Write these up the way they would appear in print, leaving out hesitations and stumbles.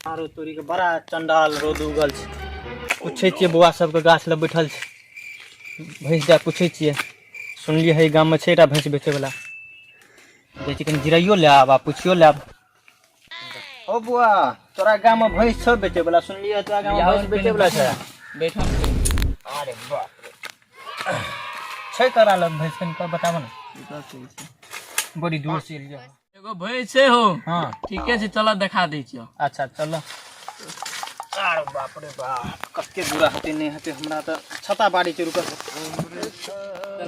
आरो तोरी के बड़ा चंडाल रौद उगल छै। पूछै छियै बौआ सबके, गाछ लग बैठल छै, भैंस दए पूछै छियै। सुनलियै है गाममे छै एकटा भैंस बेचै वला, जाइ छी कनि जिराइयो ले आब आ पुछियो ले आब। ओ बौआ, तोरा गाममे भैंस छौ बेचै वला? सुनलियै तोरा गाममे भैंस बेचै वला छै। बैठो। अरे बाप रे, छै तोरा लग भैंस? कनि बताबऽ ने, बड़ी दूर से एलियै। एगो भैंस छै हो। हाँ। ठीके छै, चल देखा दै छियौ। अच्छा चल। अरे बाप रे बाप, कते दूरा हेतै नहि हेतै, हमरा तऽ छता बाड़ी छै। रुकल,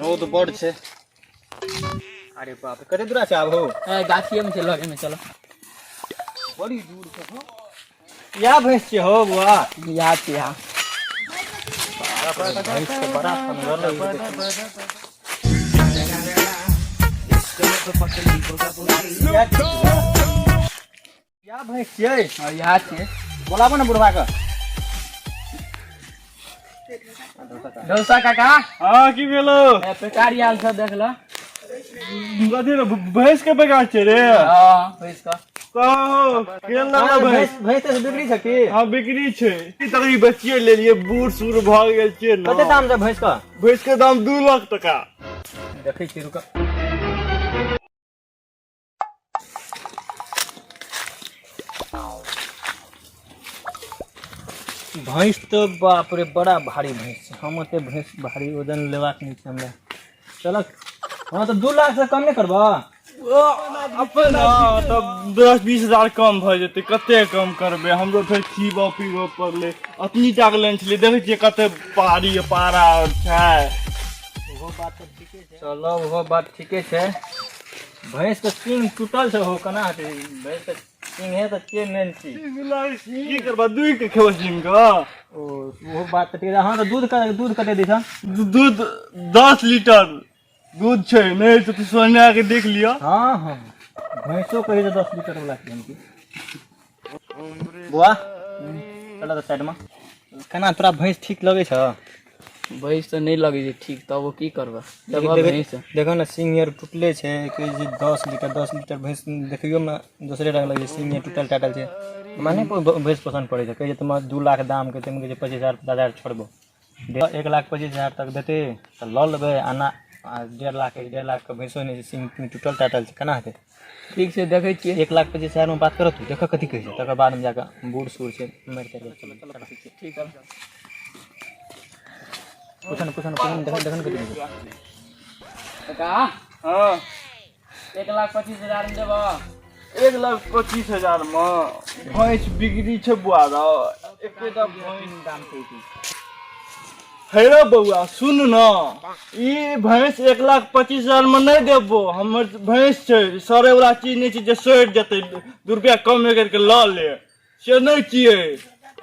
रौद बड़ छै। अरे बाप रे, कते दूरा छै आब हो? ए, गाछिए मे छै, लगे मे, चल। बड़ी दूर छै हो। इएह भैंस छै हो बुआ? इएह छै, इएह। भैंस तऽ बड़ा सुन्दर लगै छै देखैमे। इएह भैंस छियै? हँ, इएह छियै। बोलाबो ने बुढ़वा के। डौसा काका। हाँ, की भेलो? ए, पेकारी आयल छ, देख ल। कथी रे, भैंस के बेकार छै रे? हाँ, भैंस के। कहो केहन लगल भैंस? भैंस तऽ बिक्री छै की? हाँ, बिक्री छै। ई तकरी बेचिए लेलिए, बूढ़ सूढ़ भऽ गेल छै ने। कते दाम छै भैंस के? भैंस के दाम 2 लाख टका। देखै छी, रुक। भैंस तऽ बाप रे, बड़ा भारी भैंस छै। हम ओते भैंस भारी वजन लेबाक नहि छै हमरा। चल, हँ, तऽ 2 लाख से कम नहि करबऽ? अपन तब 10-20 हजार कम भऽ जेतै। कते कम करबै? हमरो फेर खीबऽ पीबऽ पड़लै। अपनी टाके लेने छलियै, देखै छियै कते पहाड़ी पारा आर छै। ओहो बात तऽ ठीके छै। चलो, ओहो बात ठीके छै। भैंस के सींग टूटल छै हो, केना हेतै? भैंस के सींग है तऽ के मेन चीज। की करबा, दुहि के खेबै सींग के? ओ, ओहो बात तऽ ठीक छै। हँ, तऽ दूध दूध कते दै छ? दूध 10 लीटर दूध छै। नहि तऽ तू सोनिया के देख लिअ। हँ हँ, भैंसो कहै छै 10 लीटर वाला छै। हम की बौआ, चल तऽ साइडमे। केना तोरा भैंस ठीक लगै छ? भैंस तऽ नहि लगै छै ठीक, तब ओ की करबै? लेबऽ भैंस? देखो ने, सिंग आर टूटले छै। कहै छै 10 लीटर, 10 लीटर भैंस देखियो मे दोसरे रंग लगै छै। सिंग आर टूटल टाटल छै। हमरा नहि भैंस पसन्द पड़ै छै। कहै छै तुम 2 लाख दाम के, कहै छै 25 हजार 50 हजार छोड़बो। 1,25,000 तक देतै तऽ लऽ लेबै। आना आ 1.5 लाख, 1.5 लाख के भैंसो नहि छै, सिंग तिंग टूटल टाटल छै, केना हेतै? ठीक छै, देखै छियै। 1,25,000 मे बात करत तू। देखऽ कथी कहै छै, तकर बाद हम जाकऽ बूढ़ सूढ़ छै, मारि तारि कऽ चल। ठीक है। पूछो ने, पूछो ने, पूछो ने, देखन देखन कथी कहै छै। काका। हाँ। 1,25,000 मे देबऽ? 1,25,000 मे भैंस बिक्री छै बुआ रो? एकेटा भैंस दाम कहै छै। हे रे बौआ, सुन न, ई भैंस 1,25,000 मे नहि देबो। हमर भैंस छै, सड़े वाला चीज नहि छै जे सड़ि जेतै, 2 रुपया कम करके लऽ ले, से नहि छियै।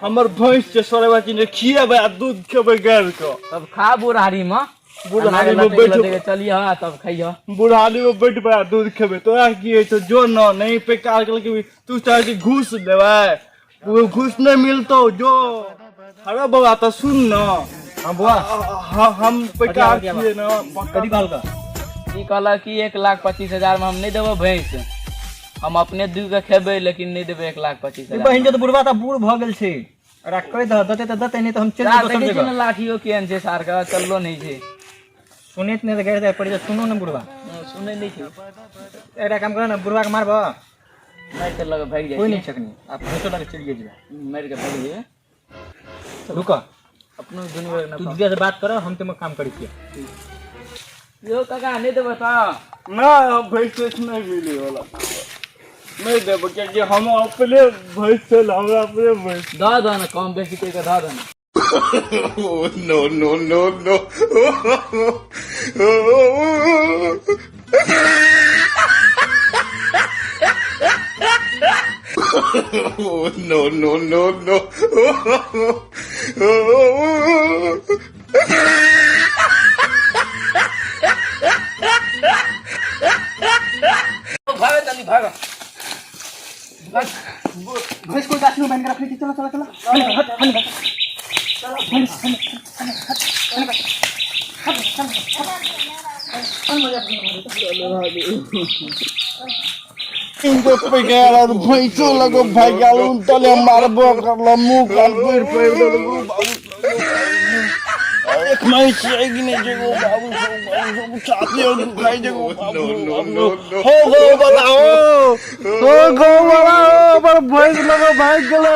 हमर भैंस छै, सड़े वाला चीज नहि। खिएबै आ दूध खेबै गारि कऽ। तब खा बुढ़ारी मे। बुढ़ारी मे बैठ चलिह तब खइह। बुढ़ारी मे बैठबै आ दूध खेबै। तोरा की होइ छौ? जो न, नहीं पैकार के तू चाहे छी घूस देबै, ओ घूस नहि मिलतौ, जो। अरे बौआ, तऽ सुन न। हाँ बौआ। हम पैकार छियै न। कथी कहलका? ई कहलक कि 1,25,000 मे हम नहि देबो भैंस, हम अपने दूध के खेबै, लेकिन नहि देबै 1,25,000। बहिन, जो तऽ बुढ़वा तऽ बूढ़ भऽ गेल छै। ओकरा कहि दह, देतै तऽ देतै, नहि तऽ हम चलि जेबै दोसर देखै छी जगह। ने, लाठियो केहन छै सार के, चललो नहि छै। सुनैत नहि तऽ गारि दारि पड़ि जाय। सुनू ने बुढ़वा। सुनै नहि छै। एकटा काम कर ने, बुढ़वा के मारबह। मारि के लगे भागि कोइ जाइ नहि छकनी आ भैंसो लगे चलि जेबै। मारि के भागि जेबै। रुक। अपनो दुनू बेर तू दूजा से बात कर, हम तुम काम करै छियै। यौ काका, नहि देबै तऽ? ना, भैंस तैंस नहि मिले वाला, नहि देबै, कियाकि हम अपने भैंस छै, हमरा अपने भैंस। दऽ दह ने, कम बेसी करि कऽ दऽ दह ने। No, no, no, no. No, no, no, no. भागो जल्दी, भागो। भैंस कोई गाछ में बांध के रखने थी। चलो चलो चलो। इनको पकड़ और भैंसो लगो भाग गेल उनतले मारबो करलो मुंह कान पैर पैर देलको बाबू। एक महीस छै कि नहि छै गो बाबू, बाबू छाती और दुखाइ छै गो बाबू। No, no, no. हो गो वाला हो, हो गो वाला हो, पर भैंस लगो भाग गेलो।